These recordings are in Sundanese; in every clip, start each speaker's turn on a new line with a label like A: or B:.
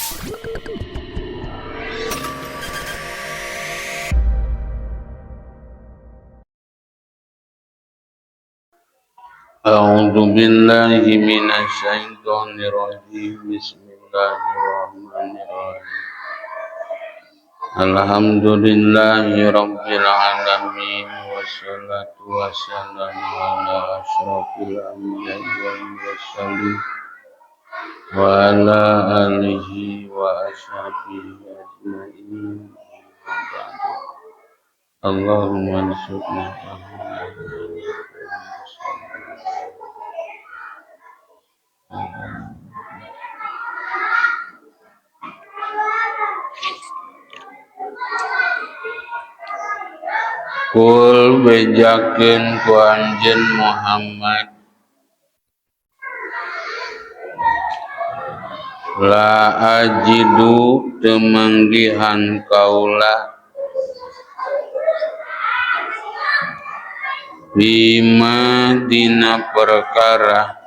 A: A'udzu billahi minasyaitonir rajim. Bismillahirrahmanirrahim. Alhamdulillahi rabbil alamin wassalatu wassalamu ala asyrafil anbiya'i wal mursalin wa ala alihi wa ashabihi ajmain. Allahumma arzuqna Kul bejakeun ku anjeun Muhammad la ajidu teu manggihan kaula bima dina perkara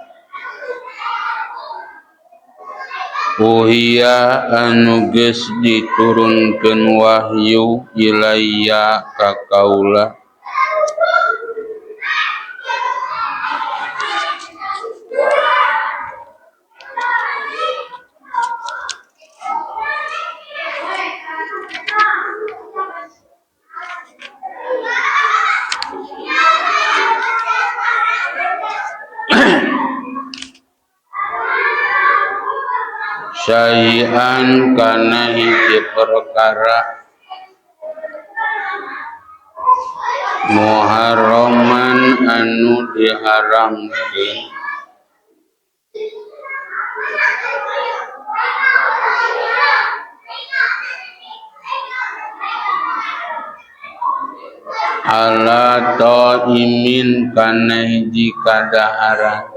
A: uhiya anu geus diturunkeun wahyu ilayya ka kaula syai'an kana hiji perkara muharraman anu diharamkeun ala ta'imin kana hiji kadaharan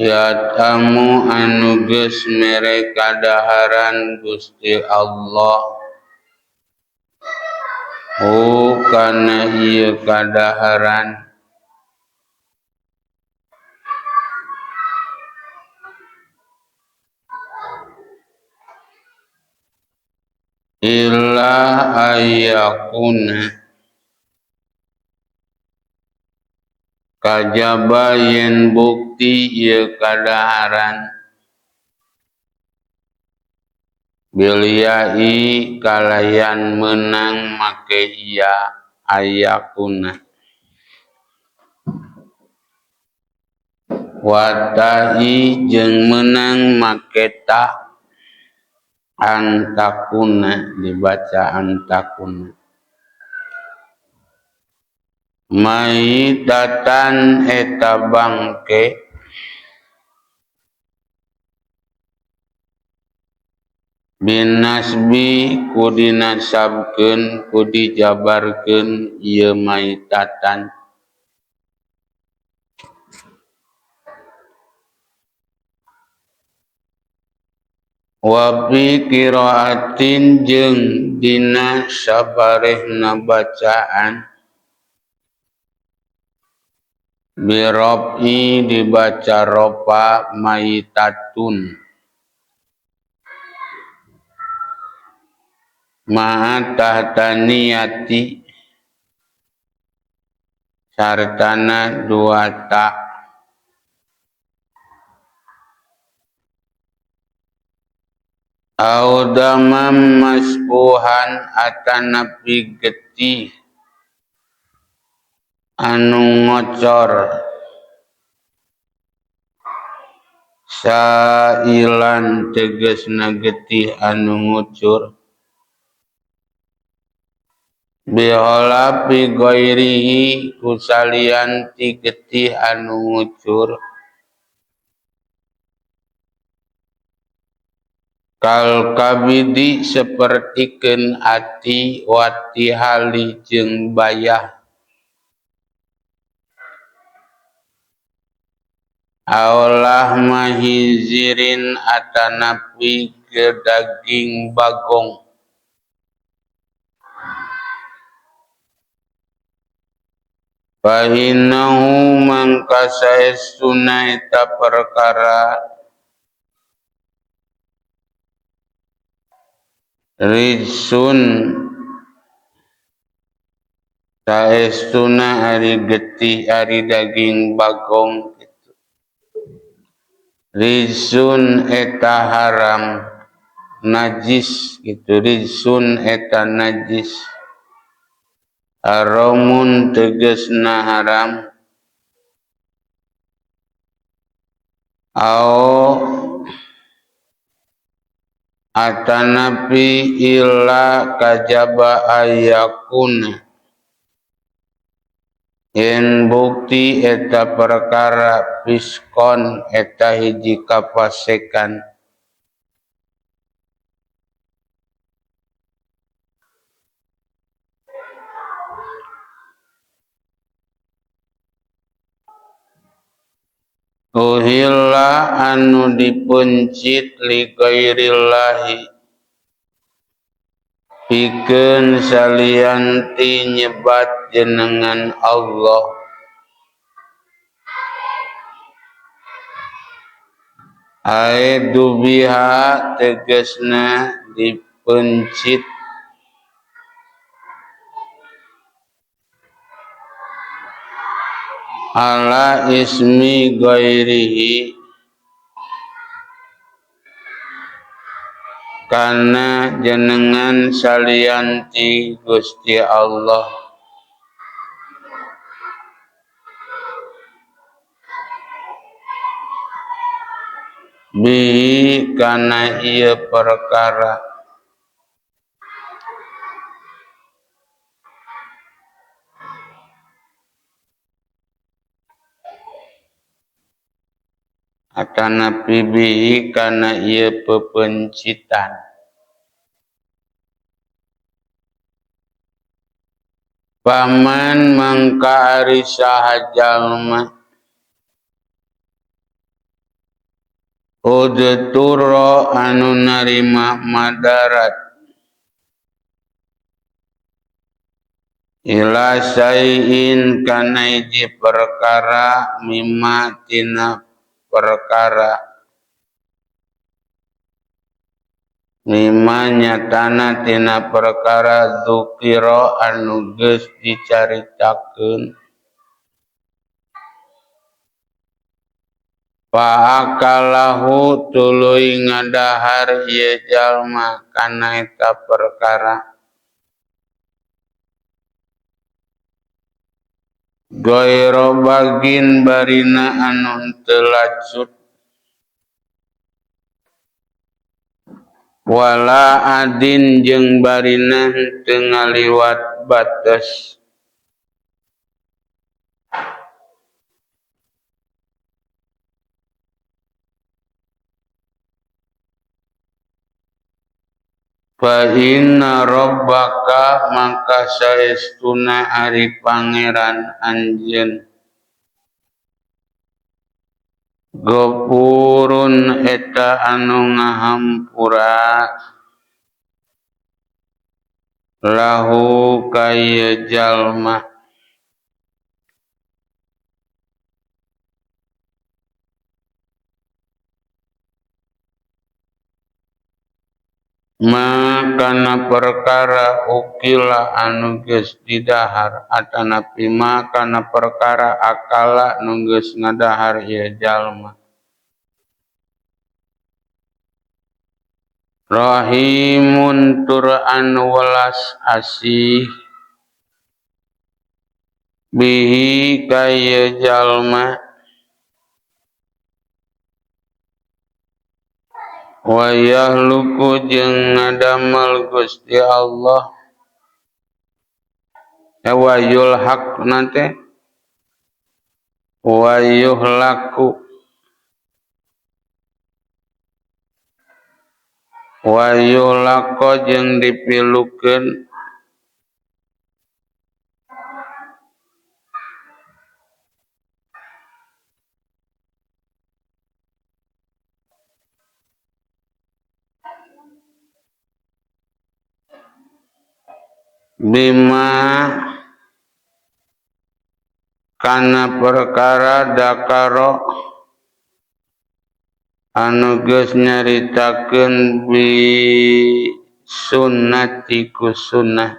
A: yat'amu anu geus mere kadaharan Gusti Allah hu kana ieu kadaharan illa ayyakuna kajaba yen bukti ieu kadaharan bilyai kalayan meunang make iya ayakuna watai jeung meunang make ta antakuna dibaca antakuna maitatan eta bangke binasbi ku dinasabkeun ku dijabarkeun ieu maitatan wa fi qiraatin jeung dina sabarehna bacaan birof'i dibaca rofa maitatun ma'a tahtaniyati sartana dua ta au damam masbuhan atanapi getih anu ngocor sailan tegasna getih anu ngucur biholapi ghairihi kusalian ti getih anu ngucur kal kabidi sapertikeun ati wati hali jeung bayah aulah mahizirin atanapi daging bagong. Fa innahu mangka saestuna eta perkara rijsun saestuna ari getih ari daging bagong kitu. Rijsun eta haram najis kitu, rijsun eta najis. Haramun tegasna haram au atanapi illa kajaba ayakuna yen bukti eta perkara fiskon eta hiji kafasekan. Uhilla anu dipencit li ghairillahi pikeun salian ti nyebat jenengan Allah. Ae dubiha tegasna dipencit ala ismi ghairihi kana jenengan salian ti Gusti Allah. Bihi kana ieu perkara atanapi bihi kana ieu pepencitan. Paman mangka ari saha jalma udturra anu narima madarat ila syai'in kana hiji perkara mimma tina perkara mimma nyatana tina perkara dzukira anu geus dicaritakeun fa'akalahu tuluy ngadahar ieu jalma kana eta perkara gaira bagin barina anu teu lacut wala adin jeung barina teu ngaliwat batas. Fa inna rabbaka maka saestuna ari pangeran anjeun Gopurun eta anu ngahampura lahu ka ieu jalma. Ma kana perkara ukila anu geus didahar atanapi ma kana perkara akala nu geus ngadahar ieu jalma. Rahimun tur anu welas asih bihi ka ieu jalma wa yahluku jeung ngadamel Gusti Allah wa yulhaq nate wa yuhlaku wa yuhlaqo jeung dipilukeun bima Kana perkara dakaro anu geus nyaritakeun bi sunnati ku sunnah.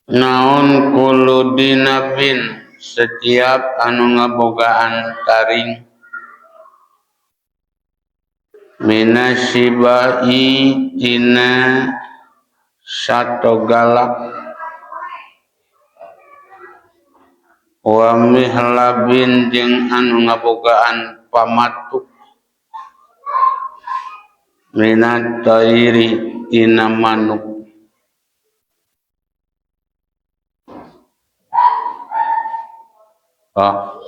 A: Naon kullu dinabin setiap anu ngabogaan taring minasibai tina sato galak wa mihlabin jeung anu ngabogaan pamatuk minat tairi tina manuk. Oh.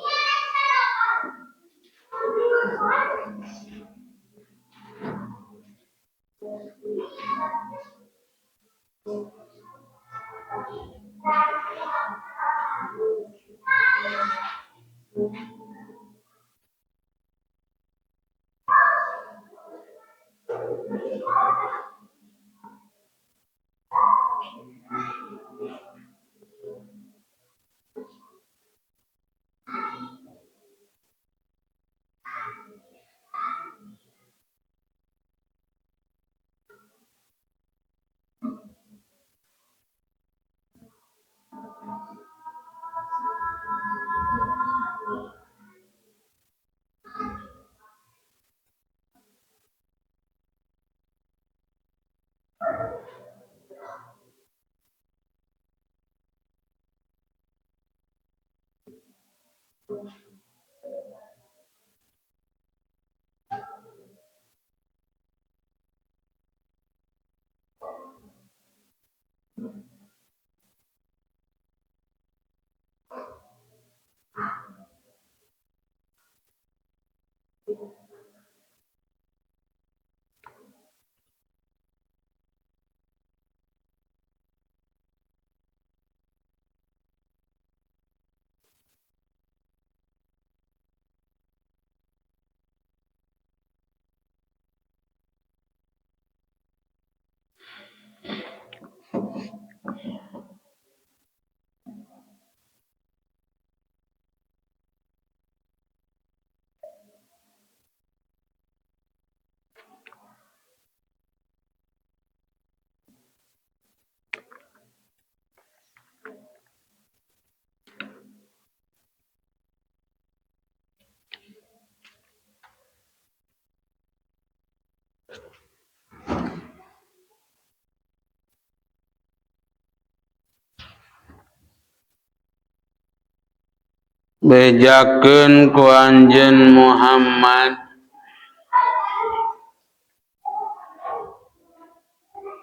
A: Bejakeun ku anjeun Muhammad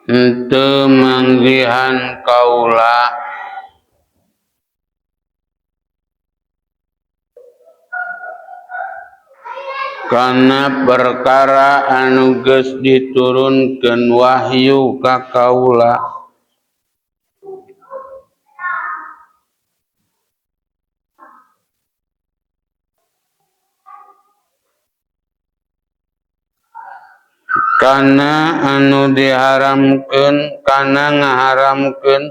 A: henteu manggihan kaula kana perkara anu geus diturunkeun wahyu ka kaula. Kana anu diharamkeun kana ngaharamkeun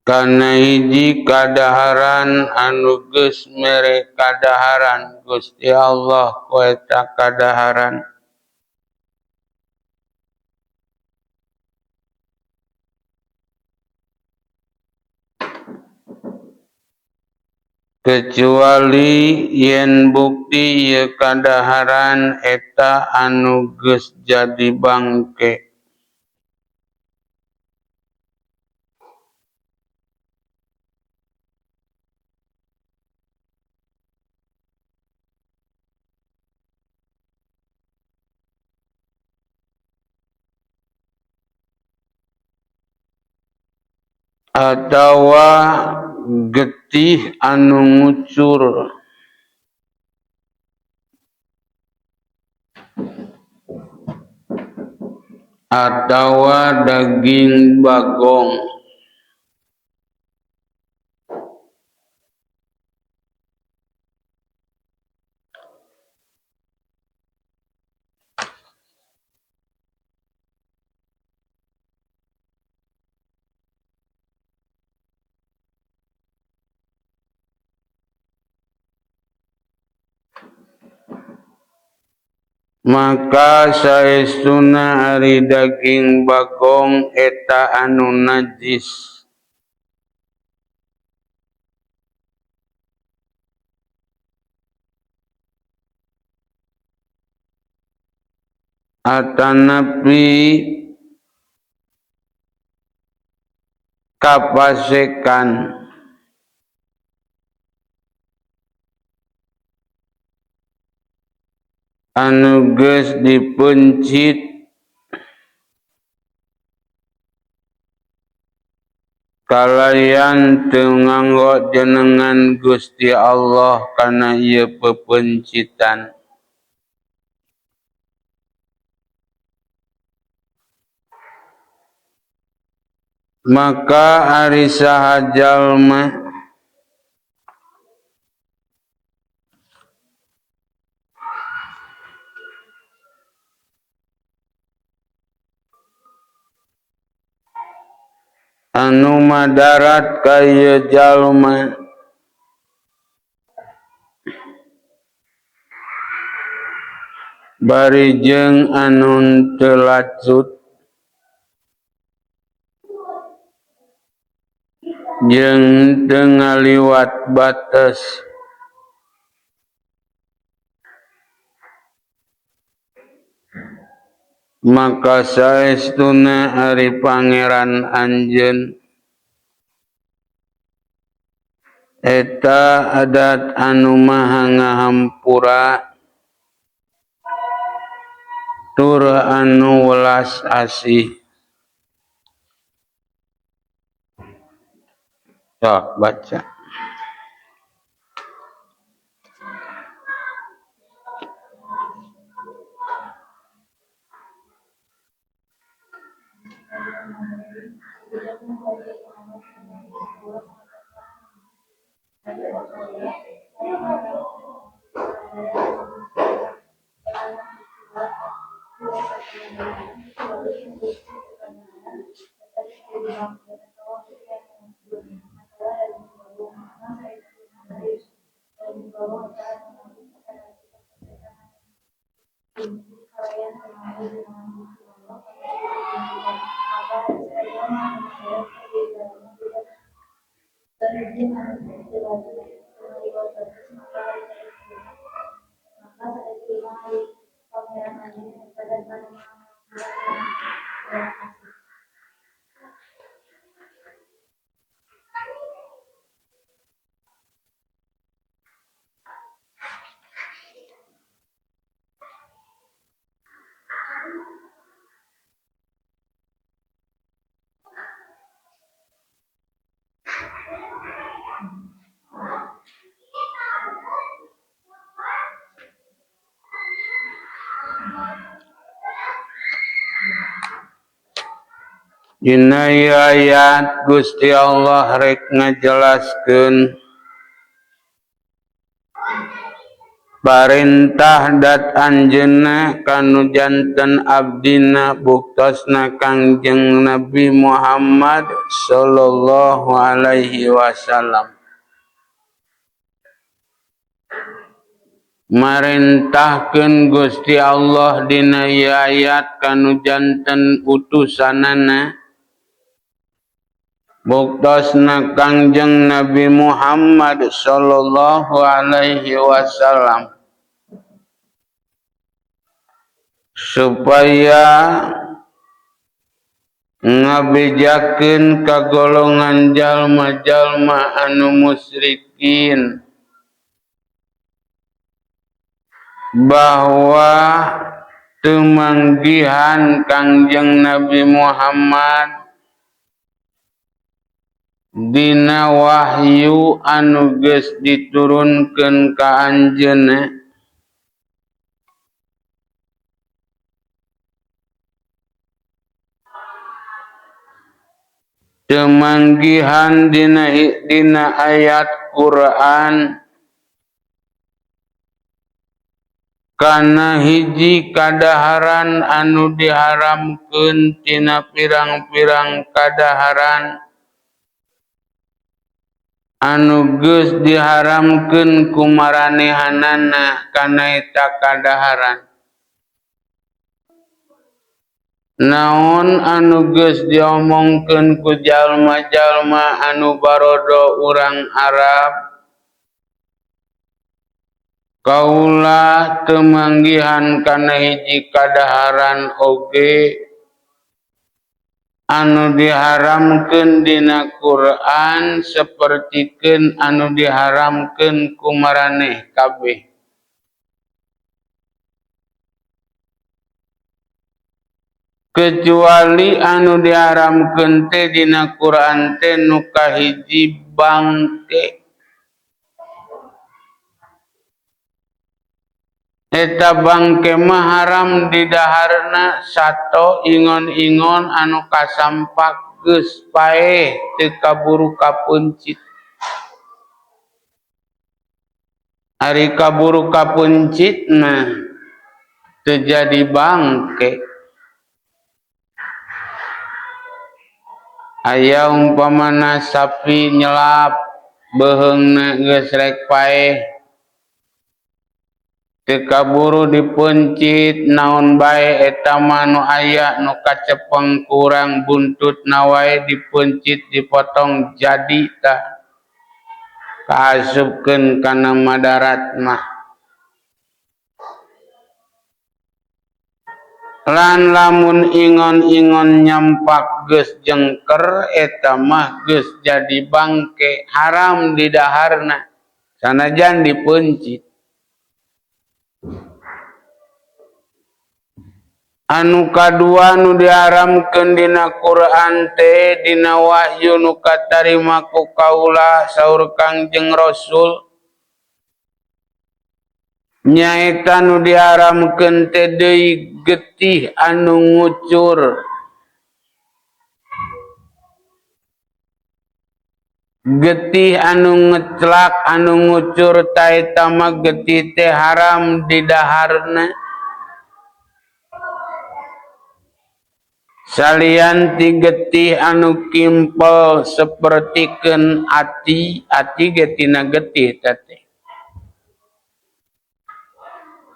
A: kana hiji kadaharan anu geus mere kadaharan Gusti Allah ku eta kadaharan. Kecuali yen bukti ieu kadaharan eta anu geus jadi bangke. Atawa getih anu ngucur. Atawa daging bagong. Maka saestuna ari daging bagong eta anu najis. Atanapi kapasekan anu geus dipeuncit kalayan teu nganggo jenengan Gusti Allah kana ieu pepeuncitan. Maka ari saha jalma anu madarat ka ieu jalma bari jeung anu teu lacut jeung teu ngaliwat bates. Maka saestuna ari Pangeran anjeun eta adat anu maha ngahampura tur anu welas asih. Sok baca. Dina ieu ayat Gusti Allah rek ngajelaskeun parentah dat anjeunna kanu janten abdina buktosna Kangjeng Nabi Muhammad sallallahu alaihi wasallam. Marentahkeun Gusti Allah dina ieu ayat kanu janten utusanana buktosna Kangjeng Nabi Muhammad sallallahu alaihi wasallam supaya ngabejakeun ka golongan jalma-jalma anu musyrikin bahwa teu manggihan Kangjeng Nabi Muhammad dina wahyu anu geus diturunkeun ka anjeunna teu manggihan dina ayat Quran kana hiji kadaharan anu diharamkeun tina pirang-pirang kadaharan anu geus diharamkeun ku maranehanana kana eta kadaharan. Naon anu geus diomongkeun ku jalma-jalma anu barodo urang Arab kaula teu manggihan kana hiji kadaharan oge anu diharamkeun dina Quran sapertikeun anu diharamkeun ku maraneh kabeh. Kecuali anu diharamkeun teh dina Quran teh nu kahiji bangke. Eta bangke mah haram didaharna sato ingon-ingon anu kasampak geus paeh teu kaburu kapeuncit. Ari kaburu kapeuncitna teu jadi bangke. Aya umpamana sapi nyelap beuheungna geus rek paeh teu kaburu dipeuncit naon bae eta mah nu aya nu kacepeng kurang buntutna wae dipeuncit dipotong jadi tah kaasupkeun kana madarat mah. Lan lamun ingon-ingon nyampak geus jengker eta mah geus jadi bangke haram didaharna sanajan dipeuncit. Anu kadua nu diharamkeun dina Quran teh dina wahyu nu katarima ku kaula saur Kangjeng Rasul nyaeta nu diharamkeun teh deui getih anu ngucur. Getih anu ngeclak anu ngucur ta eta mah getih teh haram didaharna. Salian ti getih anu kimpel sapertikeun ati, ati ge tina getih ta teh.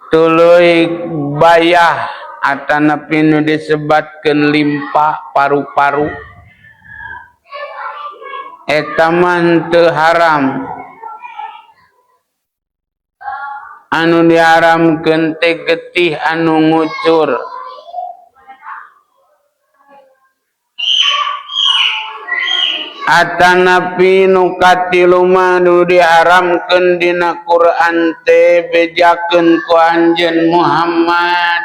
A: Tuluy bayah atanapi nu disebatkeun limpa paru-paru eta mah teu haram. Anu diharamkeun teh getih anu ngucur. Atanapi nu katilu mah nu diharamkeun dina Quran teh bejakeun ku Anjeun Muhammad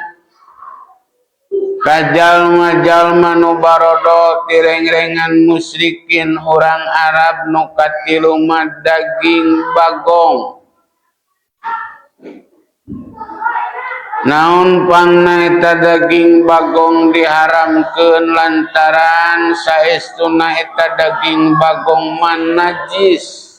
A: ka jalma-jalma nu barodo tirengrengan musyrikin urang Arab nu katilu mah daging bagong. Naon pangna eta daging bagong diharamkeun lantaran saestuna eta daging bagong mah najis.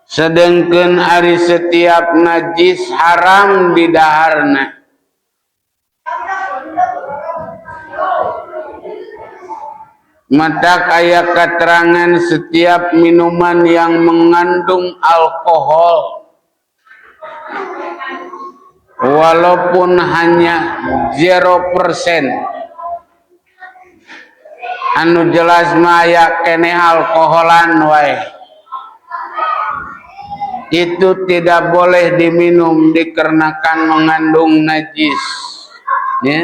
A: Sedengkeun ari setiap najis haram didaharna. Mata kaya keterangan setiap minuman yang mengandung alkohol walaupun hanya 0% anu jelas mah aya keneh alkoholan wae itu tidak boleh diminum dikarenakan mengandung najis, ya.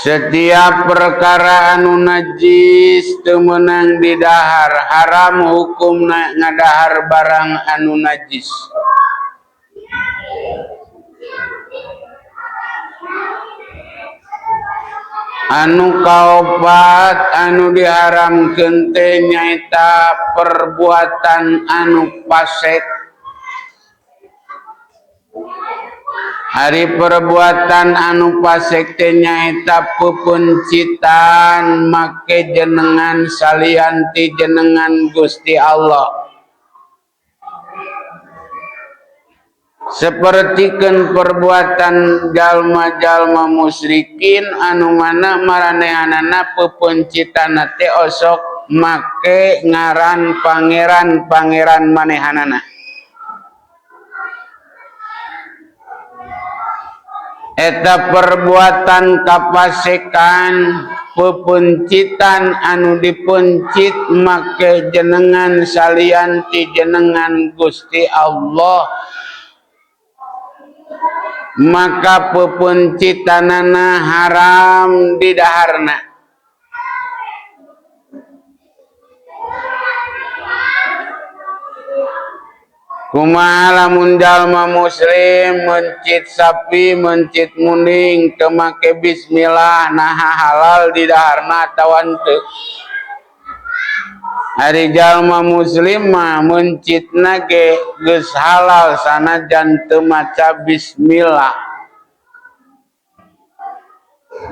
A: Setiap perkara anu najis teu meunang didahar, haram hukumna ngadahar barang anu najis. Anu kaopat anu diharamkeun teh nyaeta perbuatan anu fasik. Hari perbuatan anu fasik teh nyaeta peupencitan make jenengan salian ti jenengan Gusti Allah. Sapertikeun perbuatan jalma-jalma musyrikin anu mana maranehanana peupencitanna teh osok Allah make ngaran pangeran-pangeran manehanana. Eta perbuatan kapasekan pepencitan anu dipencit make jenengan salian ti jenengan Gusti Allah, maka pepencitanana haram di daharna. Kumaha lamun jalma muslim mencit sapi, mencit munding teu make bismillah, naha halal di daharna atawa henteu? Ari jalma muslim mah mencitna ge geus halal sanajan teu maca bismillah.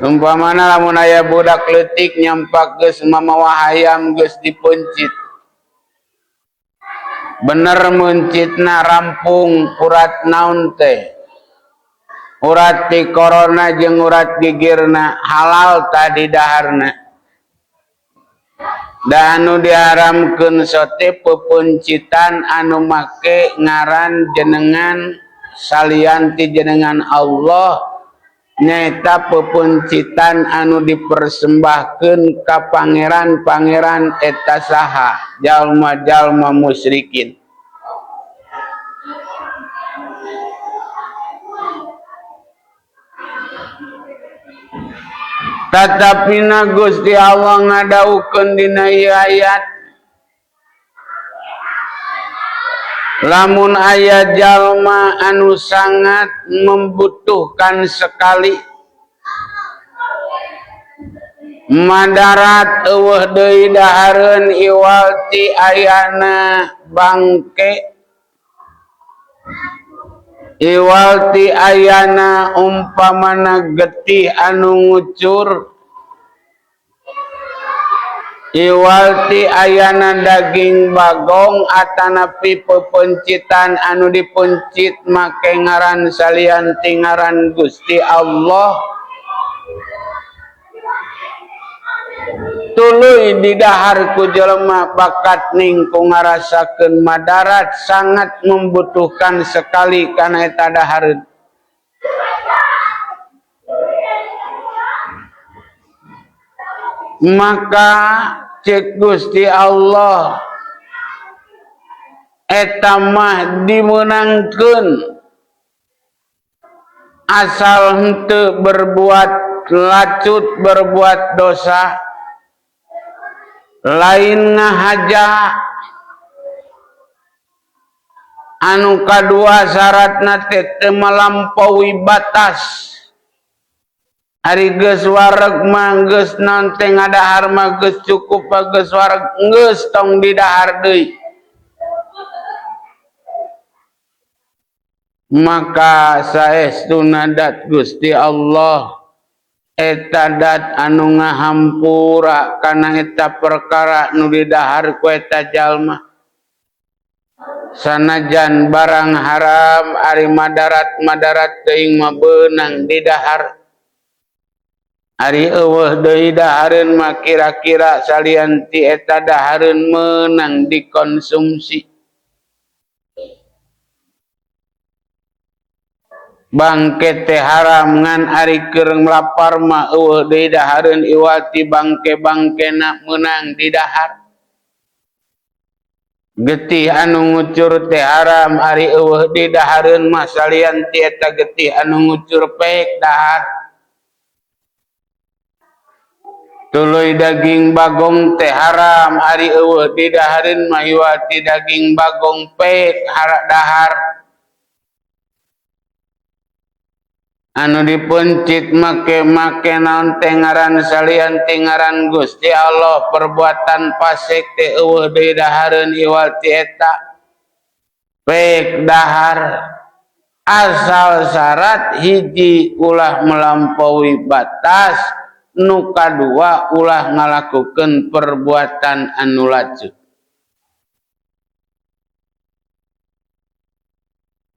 A: Umpamana lamun aya budak leutik nyampak geus mamawa hayam geus dipencit, bener mencitna rampung urat naon teh, urat ti korona jeung urat gigirna halal tadi daharna. Da anu diharamkeun sote pepencitan anu make ngaran jenengan salian ti jenengan Allah, nyaeta pepencitan anu dipersembahkeun ka pangeran-pangeran eta saha jalma-jalma musyrikin. Tatapina Gusti Allah ngadawuhkeun dina ieu ayat, lamun aya jalma anu sangat membutuhkan sekali madarat eueuh deui dahareun iwal ti ayana bangke, iwal ti ayana umpamana getih anu ngucur, iwal ti ayana daging bagong atanapi pepencitan anu dipencit make ngaran salian ti ngaran Gusti Allah, tuluy didahar ku jelema bakat ning ku ngarasakeun madarat sangat membutuhkan sekali kana eta dahareun. Maka cek Gusti Allah eta mah dimeunangkeun asal henteu berbuat lacut, berbuat dosa, lain ngahaja. Anu kadua syaratna teh teu melampaui batas. Ari geus wareg mah geus naon teh ngadahar mah geus cukup mah geus wareg, geus tong didahar deui. Maka saestuna dat Gusti Allah eta dat anu ngahampura kana eta perkara nu didahar ku eta jalma. Sanajan barang haram ari madarat-madarat teuing mah beunang didahar. Ari eueuh deui dahareun mah kira-kira salian ti eta dahareun meunang dikonsumsi. Bangke teh haram ngan ari keur lapar mah eueuh deui dahareun iwal ti bangke-bangkena meunang didahar. Getih anu ngucur teh haram ari eueuh deui dahareun mah salian ti eta getih anu ngucur pek dahar. Tuluy daging bagong teh haram ari eueuh deui dahareun mah iwal ti daging bagong pek dahar. Anu dipencit make-make naon teh ngaran salian ti ngaran Gusti Allah, perbuatan fasik teh eueuh deui dahareun iwal ti eta pek dahar. Asal syarat hiji ulah melampaui batas, nu kadua ulah ngalakukeun perbuatan anu lacut.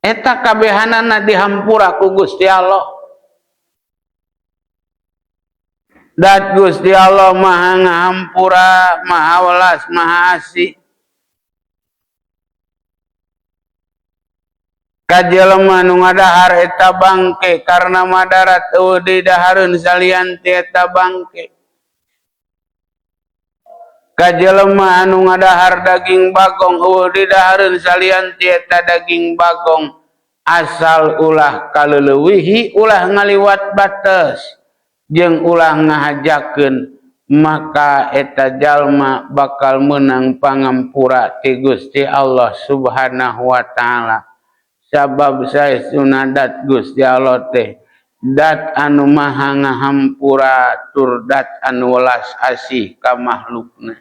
A: Eta kabehanana dihampura ku Gusti Allah. Dat Gusti Allah Maha Ngahampura, Maha Welas, Maha Asih. Ka jelema nu ngadahar eta bangke karena madarat eueuh deui dahareun salian ti eta bangke. Ka jelema anu ngadahar daging bagong eueuh deui dahareun salian ti eta daging bagong, asal ulah kaleulewihi, ulah ngaliwat batas jeung ulah ngahajakeun, maka eta jalma bakal menang pangampura ti Gusti Allah Subhanahu wa taala. Sabab saestuna dat Gusti Allah teh dat anu maha ngahampura tur dat anu welas asih ka makhlukna.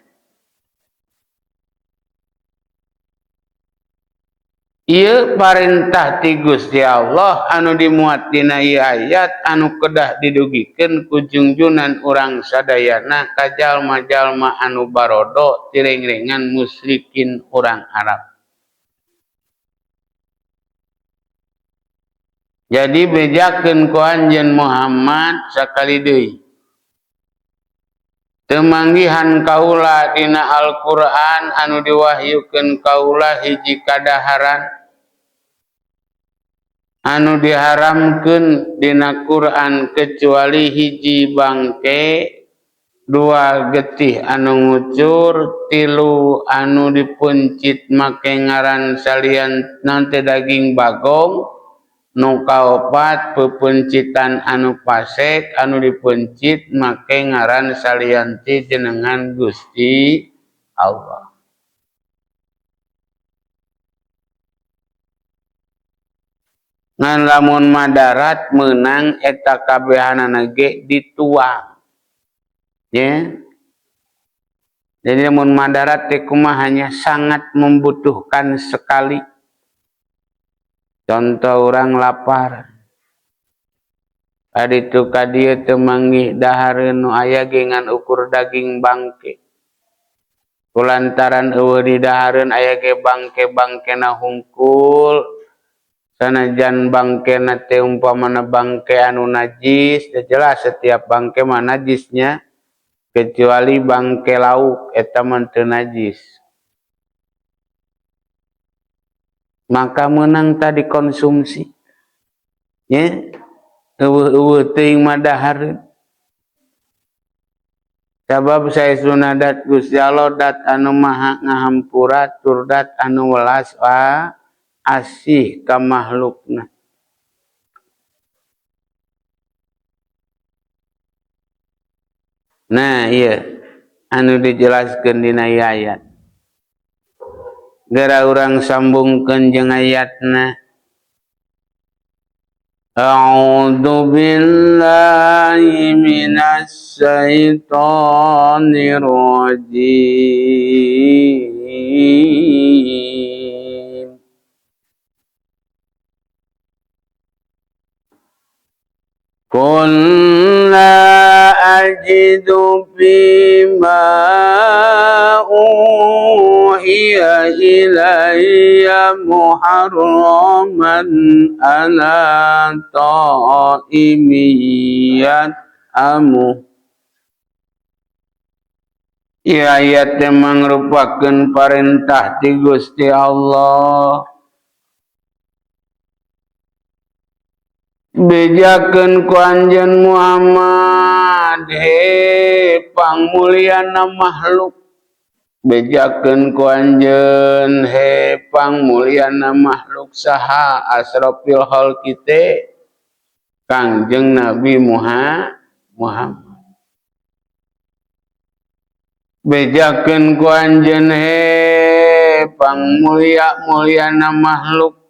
A: Ieu parentah ti Gusti Allah anu dimuat dina ieu ayat anu kedah didugikeun ku jungjunan urang sadayana ka jalma-jalma anu barodo tirengrengan musyrikin urang Arab. Jadi bejakeun ku anjeun Muhammad sakali deui. Teu manggihan kaula dina Al-Qur'an anu diwahyukeun kaula hiji kadaharan anu diharamkeun dina Qur'an kecuali hiji bangke, dua getih anu ngucur, tilu anu dipuncit make ngaran salian nanti daging bagong, nu kaopat pepencitan anu pasek anu dipencit make ngaran salian ti jenengan Gusti Allah. Ngan lamun madarat meunang eta kabehanana ge dituang. Ya. Jadi lamun madarat teh kumaha nya sangat membutuhkan sekali. Contoh orang lapar. Kaditu ka dieu teu manggih dahareun nu aya ge ngan ukur daging bangke. Kulantaran eueuh di dahareun aya ge bangke-bangkena hungkul. Sanajan bangkena teh umpamana bangke anu najis, ya jelas setiap bangke mah najisnya, kecuali bangke lauk eta mah teu najis. Maka menang tadi konsumsi. Ya, eueuh-eueuh teuing mah dahareun. Sabab saestuna dat Gusti Allah dat anu maha ngahampura tur dat anu welas asih ka makhlukna. Nah, ieu anu dijelaskeun dina ieu ayat. Geura urang sambungkeun jeung ayatna. A'udzu billahi minasy syaithanir rajim. Qul la ajidu fima uhiya ilayya muharraman ala ta'imin yat'amu. Ieu ayat teh mangrupakeun parentah ti Gusti Allah. Bejakeun ku anjeun Muhammad, he pangmulyana makhluk. Bejakeun ku anjeun, he pangmulyana makhluk saha asrofil khalqi teh Kangjeng Nabi Muhammad. Bejakeun ku anjeun, he pangmulia-mulyana makhluk.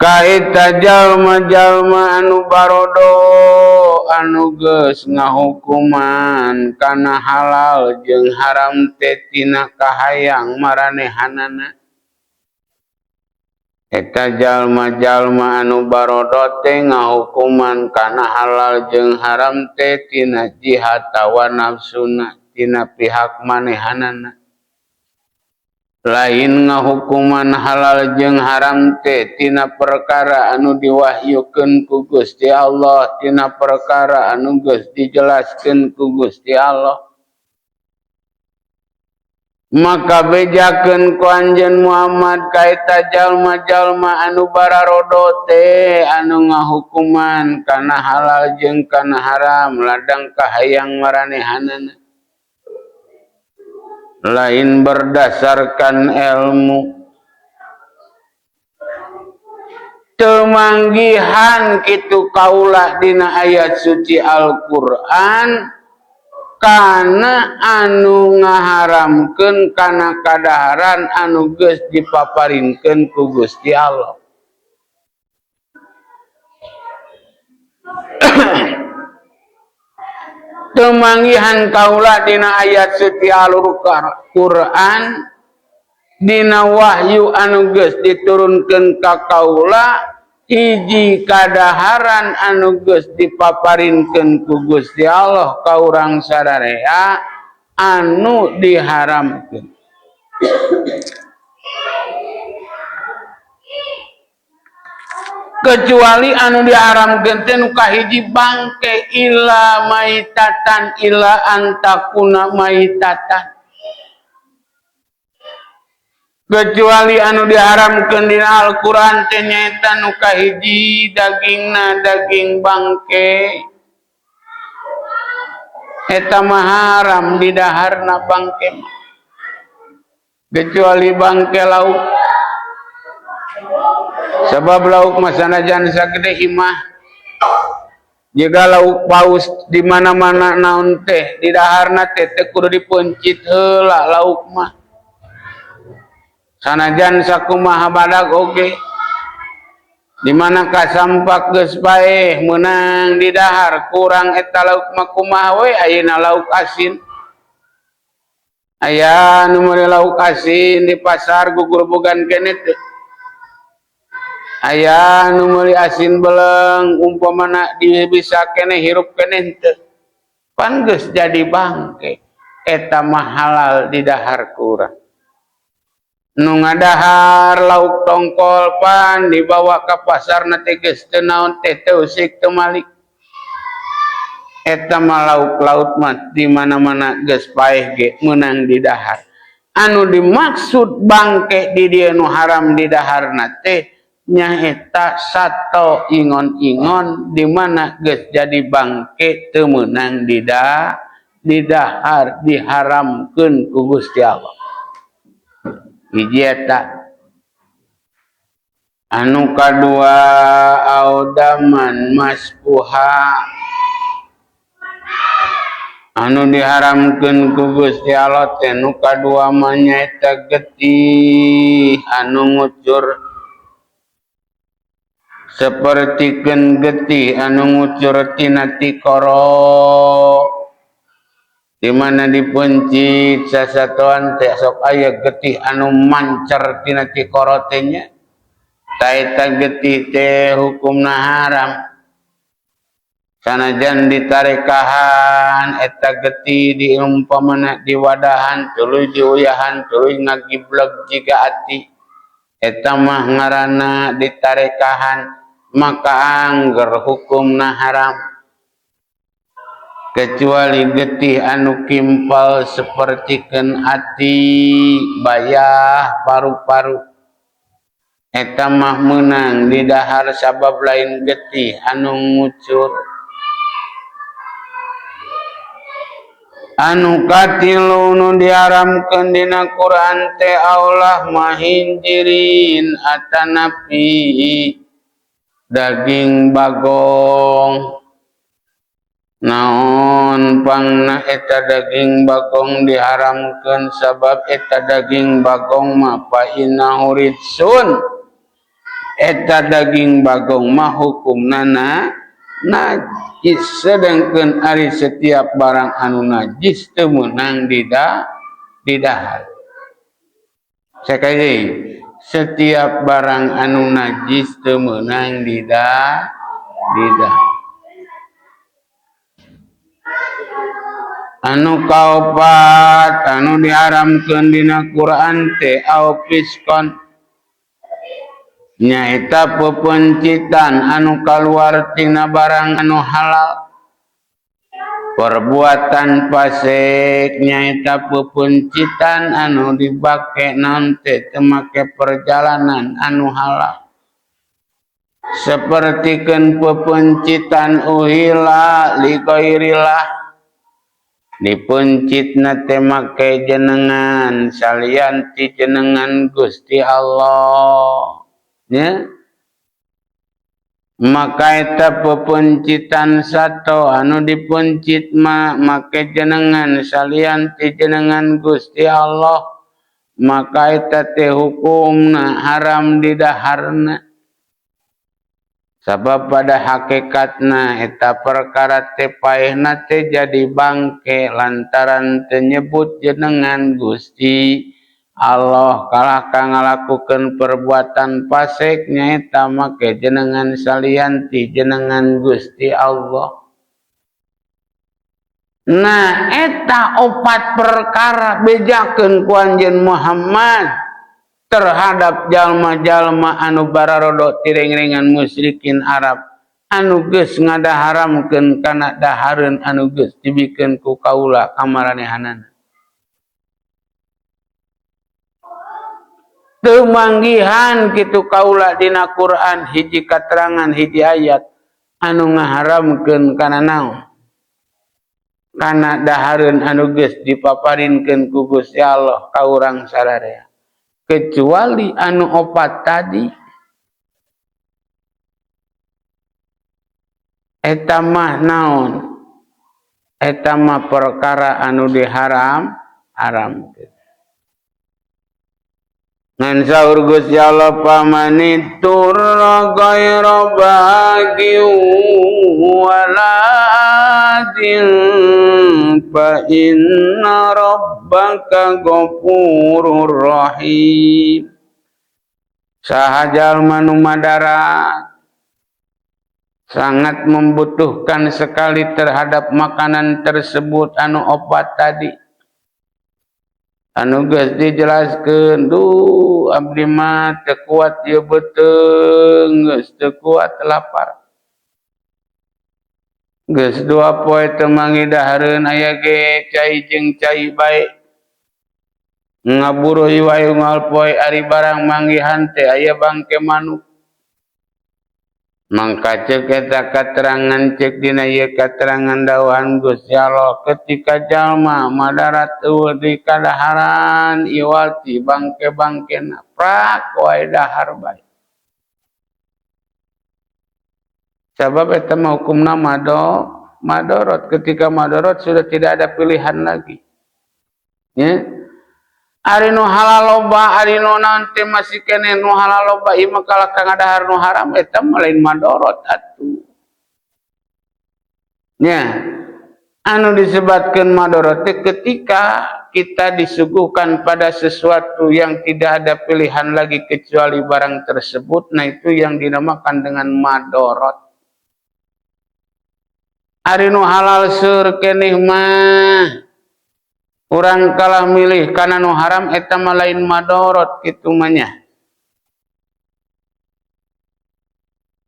A: Kaita jalma-jalma anu barodo anu geus ngahukuman kana halal jeung haram teh tina kahayang maranehanana. Eta jalma-jalma anu barodo teh ngahukuman kana halal jeung haram teh tina jihad hawa nafsuna tina pihak manehanana. Lain ngahukuman halal jeung haram teh tina perkara anu diwahyukeun ku Gusti Allah, tina perkara anu geus dijelaskeun ku Gusti Allah. Maka bejakeun ku anjeun Muhammad ka eta jalma-jalma anu bararodo teh anu ngahukuman kana halal jeung kana haram ladang kahayang maranehanana, lain berdasarkan ilmu. Temanggihan kitu kaula dina ayat suci Al-Qur'an kana anu ngaharamkeun kana kadaharan anu geus dipaparinkeun ku Gusti Allah. Temanggihan kaula dina ayat suci Al-Qur'an dina wahyu anu geus diturunkeun ka kaula hiji kadaharan anu geus dipaparinkeun ku Gusti Allah ka urang sararea anu diharamkeun. Kecuali anu diharamkeun teh nu kahiji bangke illa maitatan illa antakuna maitatan. Kecuali anu diharamkeun dina Al-Qur'an teh nyaeta nu kahiji dagingna daging bangke. Eta mah haram didaharna bangke mah. Kecuali bangke lauk. Sebab lauk mah sanajan sagede imah jika lauk paus di mana-mana naon teh didaharna teh teu kudu dipencit heula lauk mah. Sanajan sakumaha badag oge di mana kasampak geus paeh meunang didahar kurang eta lauk mah kumaha we ayeuna lauk asin. Aya nu meuli lauk asin di pasar gugur-gugan keneh teu. Aya nu meuli asin beleng umpamana bisa keneh hirup keneh teu. Pan geus jadi bangke eta mah halal didahar ku urang. Nu ngadahar lauk tongkol pan dibawa ka pasar na teh geus teu naon teh teu usik teu malik. Eta mah lauk laut mah di mana-mana geus paeh ge meunang didahar. Anu dimaksud bangke di dieu nu haram didaharna teh nyaeta sato ingon-ingon di mana geus jadi bangke teu meunang didahar diharamkeun ku Gusti Allah. Hiji eta. Anu kadua audaman masfuha anu diharamkeun ku Gusti Allah teh nu kadua mah nyaeta getih anu ngucur sapertikeun getih anu ngucur tina tikoro di mana dipencit sasatoan teh sok aya getih anu mancer tina tikoro teh nya. Ta eta getih teh hukumna haram. Sanajan ditarekahan eta getih diumpamana diwadahan tuluy diuyahan tuluy ngagibleg jiga ati eta mah ngaranna ditarekahan maka angger hukumna haram. Kecuali getih anu kimpal sapertikeun ati bayah paru-paru eta mah meunang didahar sabab lain getih anu ngucur. Anu katilu nu diharamkeun dina Quran teh Allah mahinjirin atanapi daging bagong. Naon pangna eta daging bagong diharamkeun sabab eta daging bagong mah fa innahu rijsun. Eta daging bagong mah hukumna najis, sedangkeun ari setiap barang anu najis teu meunang didahar. Sakali setiap barang anu najis teu meunang didahar. Anu kaopat anu diharamkeun dina Quran teh au fiskon, nyaeta pepencitan anu kaluar tina barang anu halal. Perbuatan fasik nyaeta pepencitan anu dibake naon teh teu make perjalanan anu halal, sapertikeun pepencitan uhilla li ghairillah, dipencitna teh make jenengan salian ti jenengan Gusti Allah, nya. Maka eta pepencitan sato anu dipencit ma make jenengan salian ti jenengan Gusti Allah, maka eta teh hukumna haram didaharna, sabab pada hakikatna eta perkara teh paehna teh jadi bangke lantaran teu nyebut jenengan Gusti Allah kalah ka ngalakukeun perbuatan fasik, nyaeta make jenengan salian ti jenengan Gusti Allah. Nah, eta opat perkara bejakeun ku Anjeun Muhammad terhadap jalma-jalma anu bararodo tireng-rengan musyrikin Arab anu geus ngadaharamkeun kana dahareun anu geus dibikeun ku kaula ka maranehanana. Teu manggihan kitu kaula dina Quran hiji katerangan, hiji ayat anu ngaharamkeun kana naon, kana dahareun anu geus dipaparinkeun ku Gusti Allah ka urang sararea, kecuali anu opat tadi. Eta mah naon? Eta mah perkara anu diharam haramkeun. Ngan saur Gusti Allah, pamaniturra ghaira bagin wala adin fa inna rabbaka ghafurur rahim. Saha jalma nu madarat sangat membutuhkan sekali terhadap makanan tersebut anu opat tadi, anu geus dijelaskeun, duh abdi mah teu kuat ieu beuteung, geus teu kuat lapar, geus 2 poe teu manggih dahareun, aya ge cai jeung cai bae, ngaburuh wae unggal poe, ari barang manggihan teh aya bangke manuk. Mangka ceuk eta katerangan, ceuk dina ieu katerangan dawuhan Gusti Allah, ketika jalma madarat eueuh di kadaharan iwal ti bangke-bangkena, prak wae dahar bae, sabab eta mah hukumna madorot. Ketika madorot sudah tidak ada pilihan lagi, nya. Ari nu halal loba, ari nu naon teh masih keneh nu halal loba, ieu mah kalah ka ngadahar nu haram, eta mah lain madorot atuh, nya. Anu disebutkan madorot teh ketika kita disuguhkan pada sesuatu yang tidak ada pilihan lagi kecuali barang tersebut, nah itu yang dinamakan dengan madorot. Ari nu halal seur keneh mah urang kalah milih kana nu haram, eta mah lain madorot kitu mah nya.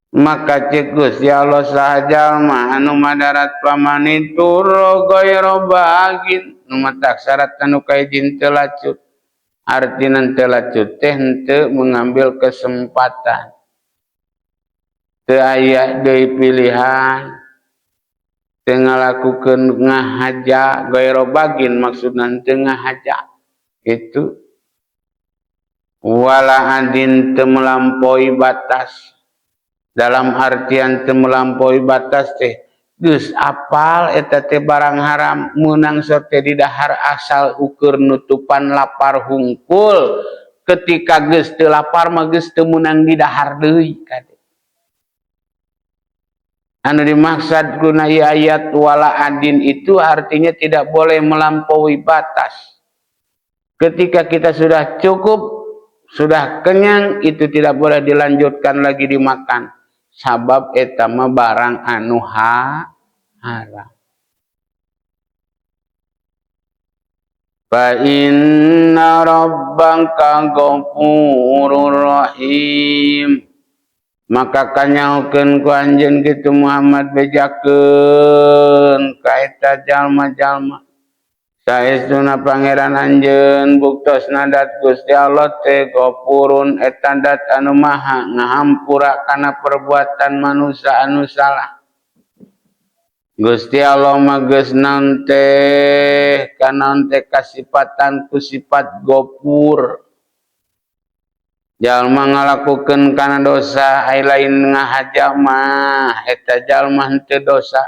A: Maka ceuk Gusti Allah, saha jalma anu madarat, pamaniturra ghaira bagin, nu matak syarat anu kahiji teu lacut. Artina teu lacut teh henteu mengambil kesempatan, teu aya deui pilihan, teu ngalakukeun ngahaja. Ghaira bagin maksudna teu ngahaja itu. Wala adin, teu melampaui batas. Dalam artian teu melampaui batas teh geus apal eta teh barang haram, meunang sok teh didahar asal ukur nutupan lapar hungkul. Ketika geus teu lapar mah geus teu meunang didahar deui kade. Anu dimaksud guna ieu ayat wala adin itu artinya tidak boleh melampaui batas. Ketika kita sudah cukup, sudah kenyang, itu tidak boleh dilanjutkan lagi dimakan. Sabab eta mah barang anu haram. Fa inna rabbaka ghafurur rahim. Maka kanyahokeun ku anjeun kitu Muhammad, bejakeun ka eta jalma-jalma, saestuna Pangeran anjeun, buktosna dat Gusti Allah teh ghafurun, eta dat anu maha ngahampura kana perbuatan manusia anu salah. Gusti Allah mah geus naon teh, kanaon teh, kasipatan ku sifat Gofur. Jalma ngalakukeun kana dosa, ai lain ngahaja mah eta jalma henteu dosa.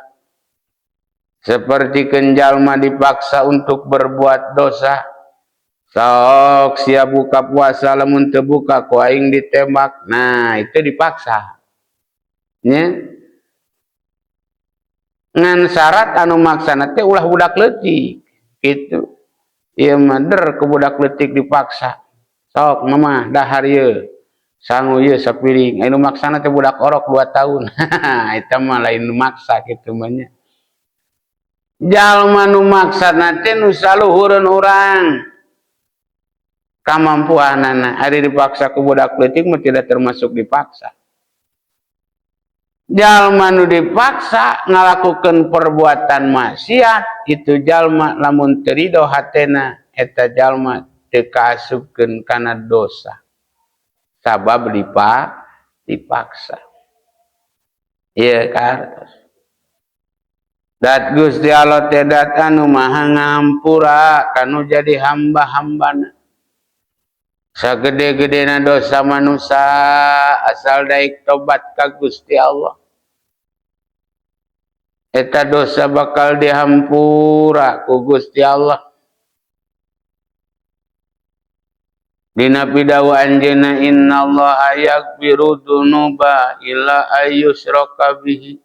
A: Seperti jalma dipaksa untuk berbuat dosa. Sok sia buka puasa, lamun teu buka ku aing ditembak. Nah, itu dipaksa. Nya. Ngan syarat anu maksana teh ulah budak leutik gitu. Ieu mah der ke budak leutik dipaksa. Sok mama dahar ieu. Sangu ieu sapiring. Anu maksana teh budak orok 2 tahun. Eta mah lain nu maksa kitu mah nya. Jalma nu maksana teh nu saluhureun urang kamampuanana. Ari dipaksa ku budak leutik mah tidak termasuk dipaksa. Jalma nu dipaksa ngalakukeun perbuatan maksiat itu, jalma lamun teu ridho hatena, eta jalma teu kaasupkeun kana dosa sabab dipaksa. Ieu kartos dat Gusti Allah teh dat anu maha ngahampura kanu jadi hamba-hambana. Sagede-gedena dosa manusia, asal daik tobat ka Gusti Allah, eta dosa bakal dihampura ku Gusti Allah. Dina pidawuh anjeunna, innallaha yaghfiru dzunuba illa ayyushraka bihi.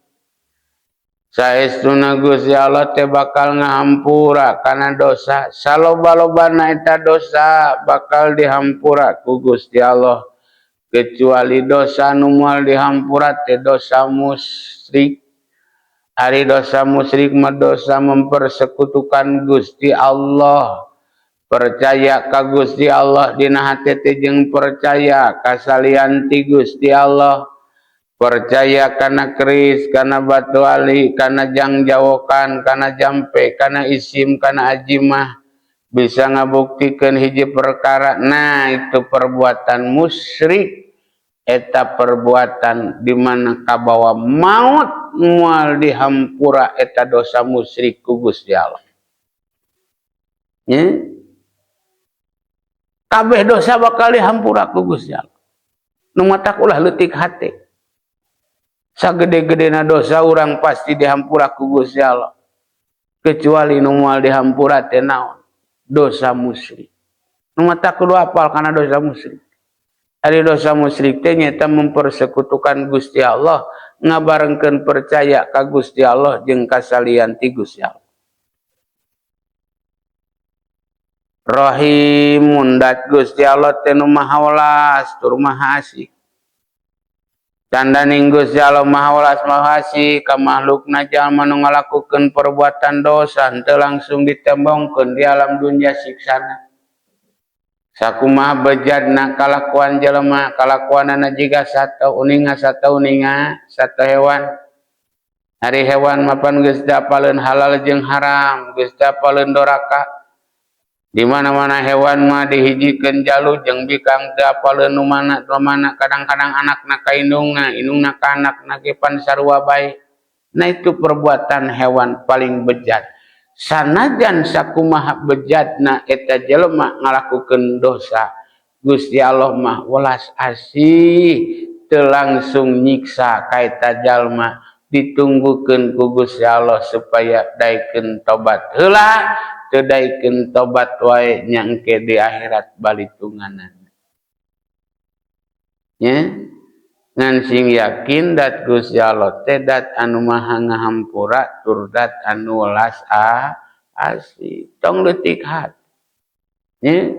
A: Saestuna Gusti Allah teh bakal ngahampura kana dosa. Saloba-lobana eta dosa bakal dihampura ku Gusti Allah, kecuali dosa nu moal dihampura teh dosa musyrik. Ari dosa musyrik mah dosa mempersekutukan Gusti Allah, percaya ka Gusti Allah dina hate teh jeung percaya ka salian ti Gusti Allah, percaya kana keris, kana batu ali, kana jangjawokan, kana jampe, kana isim, kana ajimah, bisa ngabuktikeun hiji perkara. Nah, itu perbuatan musyrik. Eta perbuatan di mana kabawa maut, moal dihampura eta dosa musyrik ku Gusti Allah. Ya? Kabeh dosa bakal dihampura ku Gusti Allah. Nu matak ulah leutik hate. Sagede-gedena dosa urang pasti dihampura ku Gusti Allah. Kecuali nu moal dihampura teh naon? Dosa musyrik. Nu matak kudu apal kana dosa musyrik. Ari dosa musyrik teh nyaeta mempersekutukan Gusti Allah, ngabarengkeun percaya ka Gusti Allah jeung kasalian ti Gusti Allah. Rahimun, dat Gusti Allah teh nu maha welas tur maha asih. Tandaning Gusti Allah maha welas maha asih ka makhlukna, jalma nu ngalakukeun perbuatan dosa henteu langsung ditembongkeun di alam dunya siksana. Sakumaha bejadna kalakuan jelema, kalakuanana jiga sato uninga, sato uninga, sato hewan. Ari hewan mapan geus dapaleun halal jeung haram, geus dapaleun doraka. Di mana-mana hewan mah dihijikeun jalu jeung bikang, teu apaleun nu mana nu mana, kadang-kadang anakna ka indungna, indungna ka anakna ge pan sarua bae. Nah, itu perbuatan hewan paling bejat. Sanajan sakumaha bejatna eta jelema ngalakukeun dosa, Gusti Allah mah welas asih, teu langsung nyiksa ka eta jalma, ditunggukeun ku Gusti Allah supaya daekeun tobat heula. Teu daekeun tobat wae nya engke di akhirat balitunganana. Nya, ngan sing yakin dat Gusti Allah teh dat anu maha ngahampura tur dat anu welas asih. Tong leutik hati. Nya,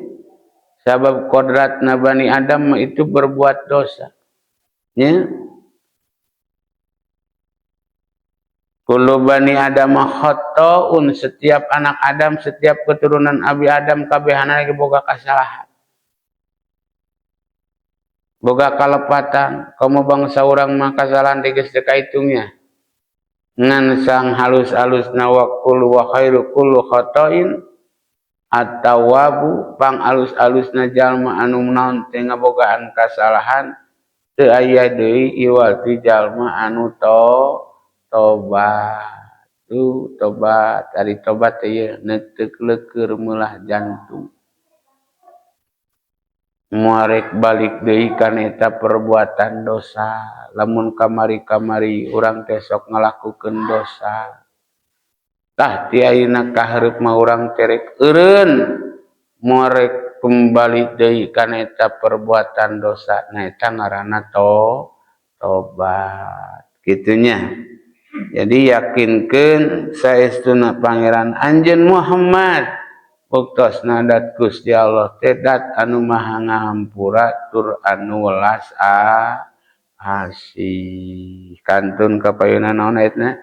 A: sabab kodratna Bani Adam itu berbuat dosa. Nya, Kullu bani Adam khata'un, setiap anak Adam, setiap keturunan Abi Adam kabehana ge boga kasalahan. Boga kalepatan, komo bangsa urang mah kasalahan teh geus teu kaitungnya. Ngan sang halus-alusna wa kullu wa khairu kullu khata'in at-tawwabu, pang alus-alusna jalma anu naon teh ngabogaan kasalahan teu aya deui iwal ti jalma anu tobat. Tuh tobat, ari tobat teh ieu neuteuk leukeur meulah jantung. Muarek balik deui kana eta perbuatan dosa. Lamun kamari-kamari urang teh sok ngalakukeun dosa. Tah ti ayeuna kahareup mah urang teh rek eureun muarek kembali deui kana eta perbuatan dosa. Nah eta ngaranna tobat. Kitu nya. Jadi yakinkeun saestuna Pangeran Anjeun Muhammad buktosna dat Gusti Allah teh dat anu maha ngahampura tur anu welas asih. Kantun kapayunna naon ayatna?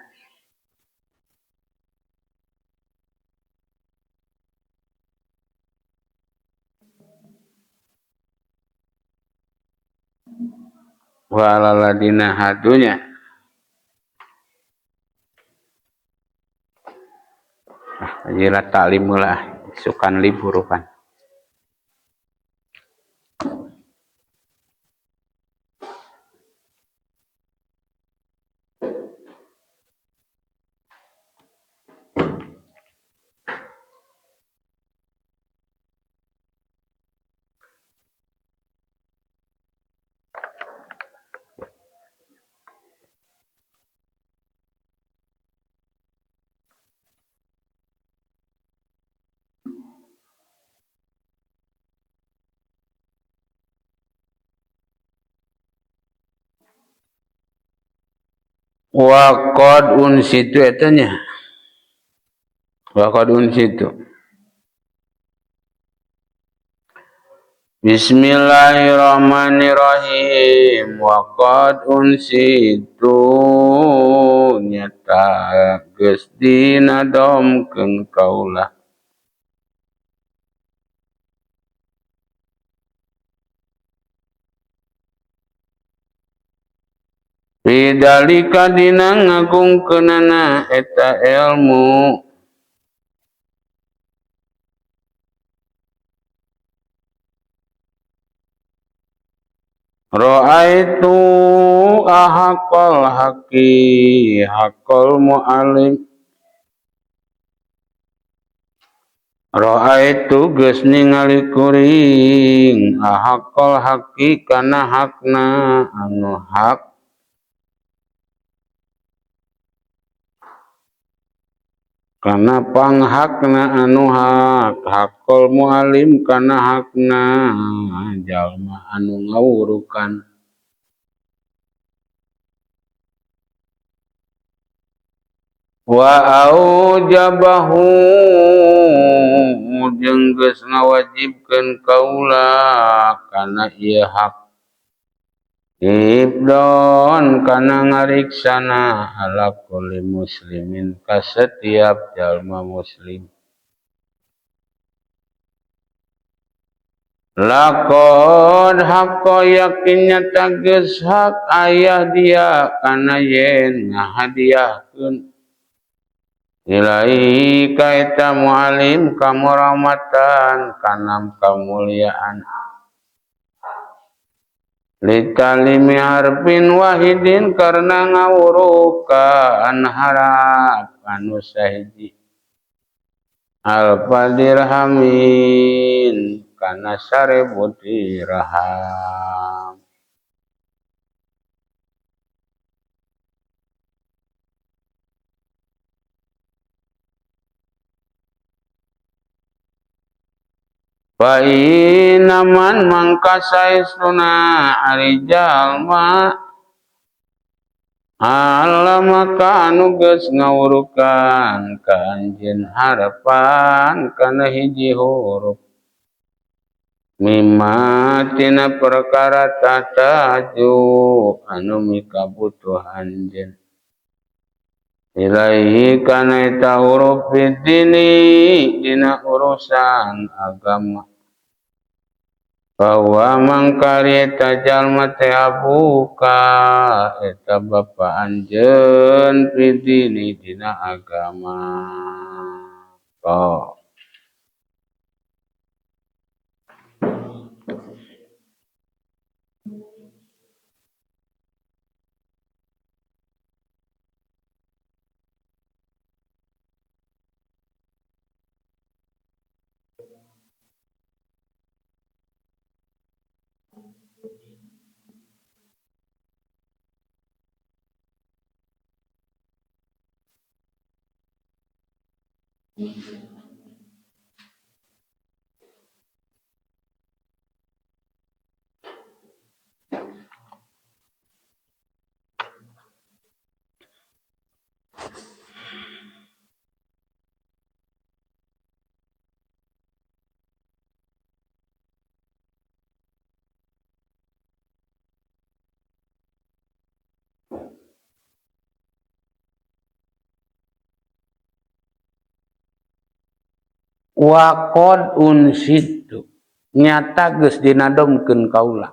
A: Wa alaladina hadunya. Ah, ajilah taklim lah. Sukan libur kan. Waqad unsitu eta nya. Waqad unsitu. Bismillahirrahmanirrahim. Waqad unsitu nyata geus dinadomkeun kaula. Bidalika dina ngagungkeunana eta ilmu. Ra'aitu ahaqal haqi haqqal mu'allim. Ra'aitu geus ningali kuring ahaqal haqi kana hakna anu hak. Kana panghakna anu hak, hakul mu'alim kana hakna jalma anu ngawurukan. Wa aujabahu jeung geus ngawajibkeun kaula kana ieu hak. Ibdon kana ngariksana ala kulli muslimin ka setiap jalma muslim. Laqad haqqa yakin nyata geus hak ayah dia kana yen ngahadiahkeun ilahi ka eta mualim kamurahmatan kana kamuliaan. Litalimi harfin wahidin karena ngawurukan harap anu sahiji alfa dirhamin kana 1000 dirham. Fa inaman mangka saestuna ari jalma alamaka anu geus ngawurukan ka anjeun harapan kana hiji huruf mimma tina perkara tataju anu mikabutuh anjeun. Ilaihi kana eta huruf fid-dini dina urusan agama. Bahwa mangkari eta jalma teh abuka eta bapa anjeun fid-dini dina agama. Oh. Waqad unsitu nyata geus dinadomkeun kaula,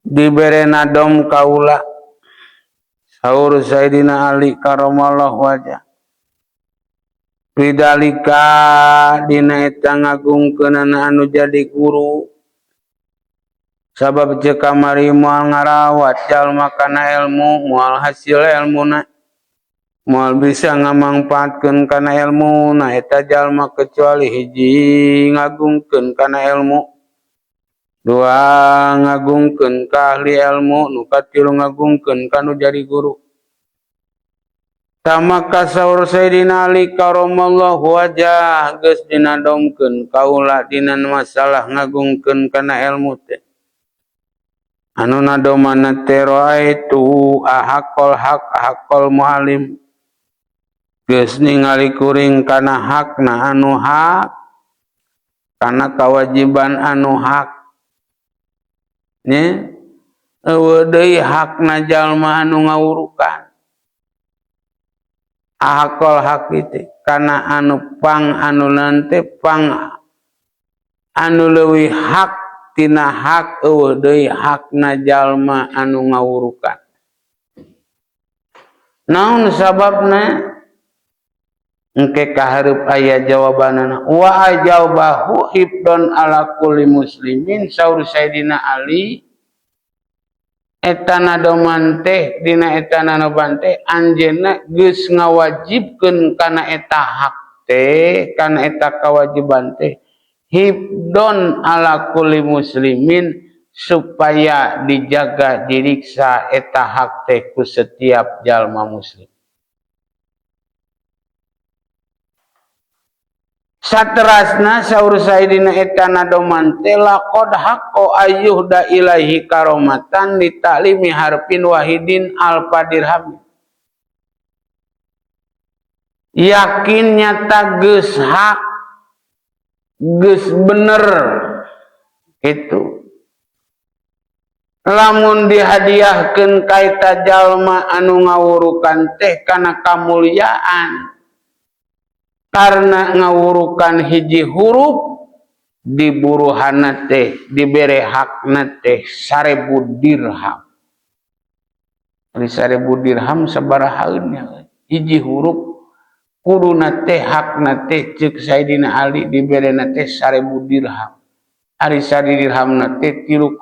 A: dibere nadom kaula saur Sayyidina Ali karamallahu wajah bidalika dina eta ngagungkeunana anu jadi guru sabab ceuk kamari moal ngarawat jalma kana ilmu moal hasil ilmuna moal bisa ngamangpaatkeun kana ilmu na eta jalma kecuali hiji ngagungkeun kana ilmu, dua ngagungkeun ka ahli ilmu, nu katilu ngagungkeun ka nu jadi guru. Tamaka saur Sayyidina Ali karamallahu wajah geus dinadomkeun kaula dina masalah ngagungkeun kana ilmu teh. Anu nadomana teh raaitu ahaqal haq ahaqal muallim, geus ningali kuring kana hakna anu hak, kana kewajiban anu hak. Nya eueuh deui hakna jalma anu ngawurukan. Ahaqal haq itu kana anu pang anu nante pang anu leuwih hak tina hak eueuh deui hakna jalma anu ngawurukan. Naon sababna? Engke kahareup aya jawabanana. Wa ajabahu hibdon ala kulli muslimin saur Sayyidina Ali eta nadoman teh dina eta nanoban teh anjeunna geus ngawajibkeun kana eta hak teh kana eta kewajiban teh hibdon ala kulli muslimin supaya dijaga diriksa eta hak teh ku setiap jalma muslim. Saterasna saur Sayyidina eta nadoman teh laqad haqqo ayyuhda ilaihi karomatan li ta'limi harfin wahidin alfa dirham. Yakin nyata geus hak geus bener itu lamun dihadiahkeun ka eta jalma anu ngawurukan teh kana kamuliaan karena ngawurukan hiji huruf diburuhana teh dibere hakna teh 1000 dirham. Ari 1000 dirham sabarahaeun nya hiji huruf kuduna teh hakna teh ceuk Sayyidina Ali diberena teh 1000 dirham. Ari 1000 dirhamna teh 3,3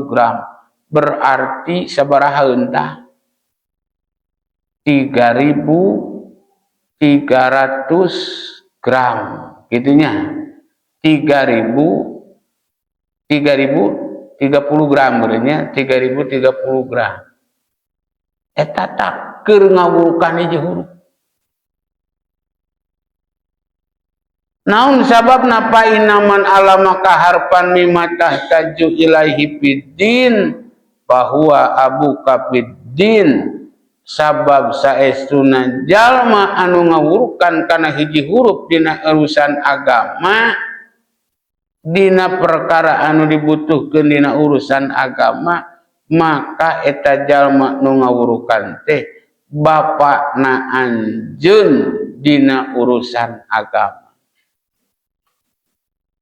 A: gram berarti sabarahaeun tah 3.300 gram gitunya 3.030 gram berarti 3.030 gram eta tak keur ngawurukan hiji huruf. Naon sababna pa inaman alama kaharpan mimma tahtaju ilaihi fiddin bahwa abuka fiddin sabab saestuna jalma anu ngawurukan kana hiji huruf dina urusan agama dina perkara anu dibutuhkeun dina urusan agama Maka eta jalma nu ngawurukan teh bapakna anjeun dina urusan agama.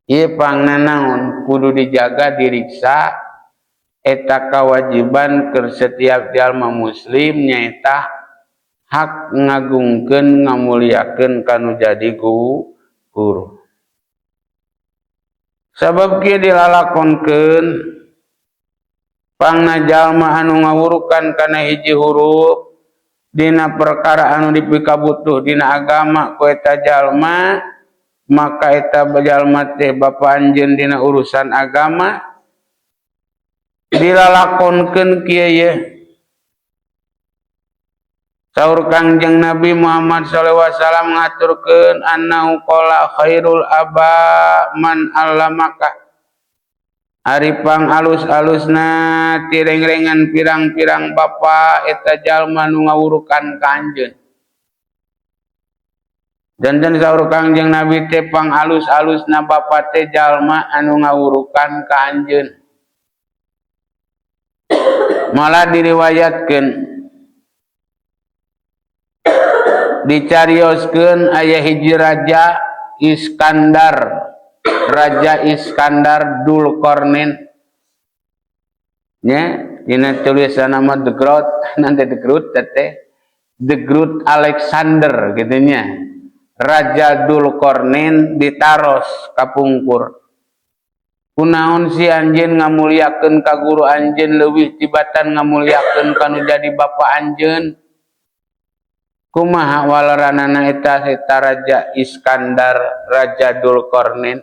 A: Ieu pangna naon kudu dijaga, diriksa eta kewajiban keur setiap jalma muslim, nyaeta hak ngagungkeun, ngamuliakeun kanu jadi guru. Sabab kieu dilalakonkeun, pangna jalma anu ngawurukan kana hiji huruf dina perkara anu dipikabutuh dina agama ku eta jalma, maka eta jalma teh bapa anjeun dina urusan agama. Dilalakonkeun kieu ye, saur Kangjeng Nabi Muhammad sallallahu alaihi wasallam ngaturkeun annahu qala khairul aba man allamaka. Ari pang alus-alusna tirengrengan pirang-pirang bapa eta jalma nu ngawurukan ka anjeun. Janten saur Kangjeng Nabi teh pang alus-alusna bapa teh jalma anu ngawurukan ka anjeun. Malah diriwayatkeun, dicarioskeun aya hiji raja Iskandar, Raja Iskandar Dulkornin nya, dina tulisan nama The Great, nanti The Great teh The Great Alexander gitu nya. Raja Dulkornin ditaros kapungkur, kunaon si anjeun ngamuliakeun ka guru anjeun leuwih tibatan ngamuliakeun kanu jadi bapa anjeun? Kumaha waleranana eta eta Raja Iskandar, Raja Dulkornin?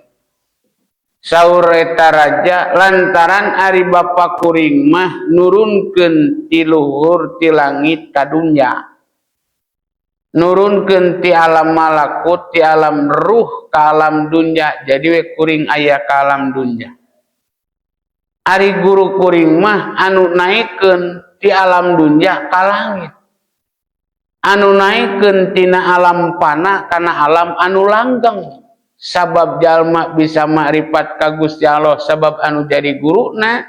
A: Saur eta raja, lantaran ari bapa kuring mah nurunkeun ti luhur, ti langit ka dunya, nurunkeun ti alam malakut, ti alam ruh ka alam dunya, jadi we kuring aya ka alam dunya. Ari guru kuring mah anu naikeun ti alam dunya ka langit, anu naikeun tina alam panah kana alam anu langgeng. Sabab jalma bisa makrifat ka Gusti Allah sabab anu jadi guruna,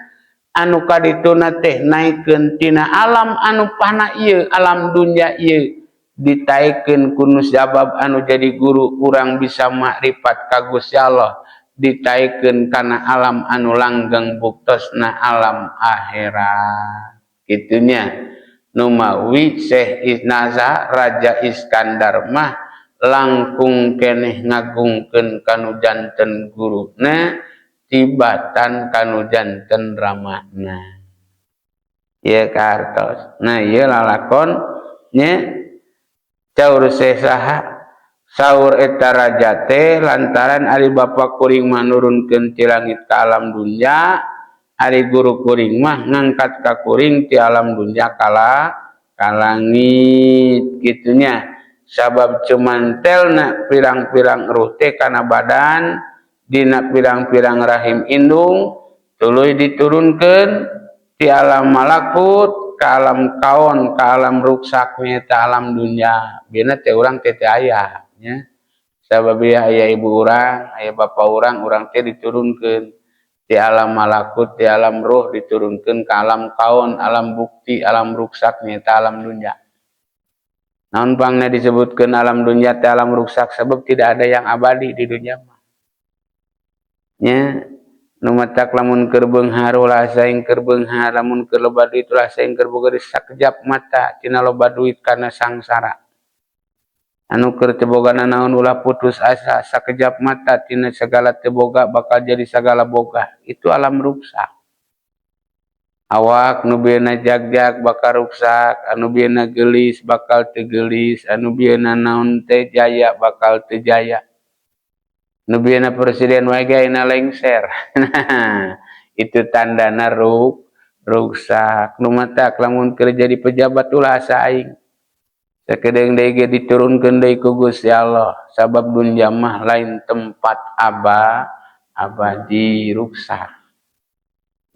A: anu kadituna teh naikeun tina alam anu panah ieu, alam dunya ieu, ditaikeun ku nu sabab anu jadi guru urang bisa makrifat ka Gusti Allah, ditaikeun kana alam anu langgeng, buktosna alam akhirat kitunya. Numawi Syekh Isnaza Raja Iskandar mah langkung keneh ngagungkeun kanu janten guruna tibatan kanu janten ramana. Ieu kahartos. Nah, ieu lalakon nya. Caur Syekh saha? Saur eta raja teh, lantaran ari bapa kuring mah nurunkeun ti langit ka alam dunya, ari guru kuring mah ngangkat ka kuring ti alam dunya ka langit kitunya. Sabab cumantelna pirang-pirang ruh teh kana badan dina pirang-pirang rahim indung, tuluy diturunkeun ti alam malakut ka alam kaon, ka alam ruksak, nyaeta alam dunya. Bina teh urang teh teu aya nya, sabab ieu aya ibu urang, aya bapa urang, urang teh diturunkeun ti alam malakut, ti alam ruh, diturunkeun ka alam kaon, alam bukti, alam ruksak, nyaeta alam dunya. Naon pangna disebutkeun alam dunya teh alam ruksak? Sabab tidak ada yang abadi di dunia mah nya. Nu matak lamun keur beunghar ulah saing keur beunghar, lamun keur loba duit ulah saing keur boga duit, sakejap mata tina loba duit kana sangsara. Anu keur teu boga nanaon ulah putus asa, sakejap mata tina segala teu boga bakal jadi segala boga. Itu alam ruksak. Awak nu bieuna jagjag bakal ruksak, anu bieuna geulis bakal teu geulis, anu bieuna naon teh jaya bakal teu jaya, nu bieuna presiden wae ge ayeuna lengser. Itu tandana ruksak. Nu matak lamun keur jadi pejabat ulah asa aing, sakedeung deui ge diturunkeun deui ku Gusti Allah, sabab dunya mah lain tempat abadi, ruksak.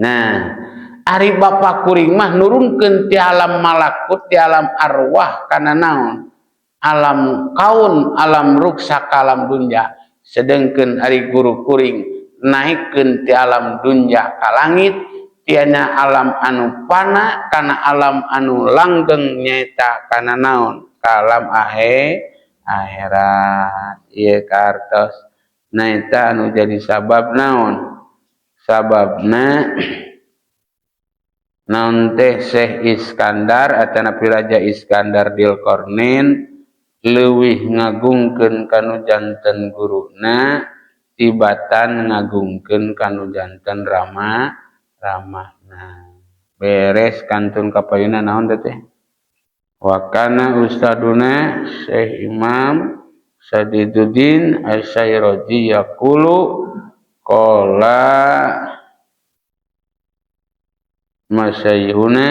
A: Nah, ari bapa kuring mah nurunkeun ti alam malakut, ti alam arwah kana naon, alam kaun, alam ruksak, alam dunya, sedengkeun ari guru kuring naikkeun ti alam dunya ka langit, ti Tiana alam anu pana kana alam anu langgeng, nyaeta kana naon, ka alam akhirat. Ieu kartos. Nah, eta anu jadi sabab naon, sababna naon teh, Syekh Iskandar atanapi Raja Iskandar Dzulkarnain leuwih ngagungkeun kanu janten guruna tibatan ngagungkeun kanu janten rama ramana. Beres kantun kapayuna naon teh? Wa kana ustaduna Syekh Imam Sadiduddin Asy-Syairazi yaqulu qala masyayikhuna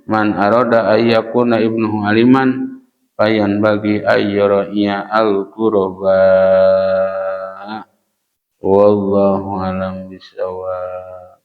A: man arada ayyakuna ibnuhu aliman fayanbaghi ayyura'iya al-ghuraba. Wallahu alam bisawab.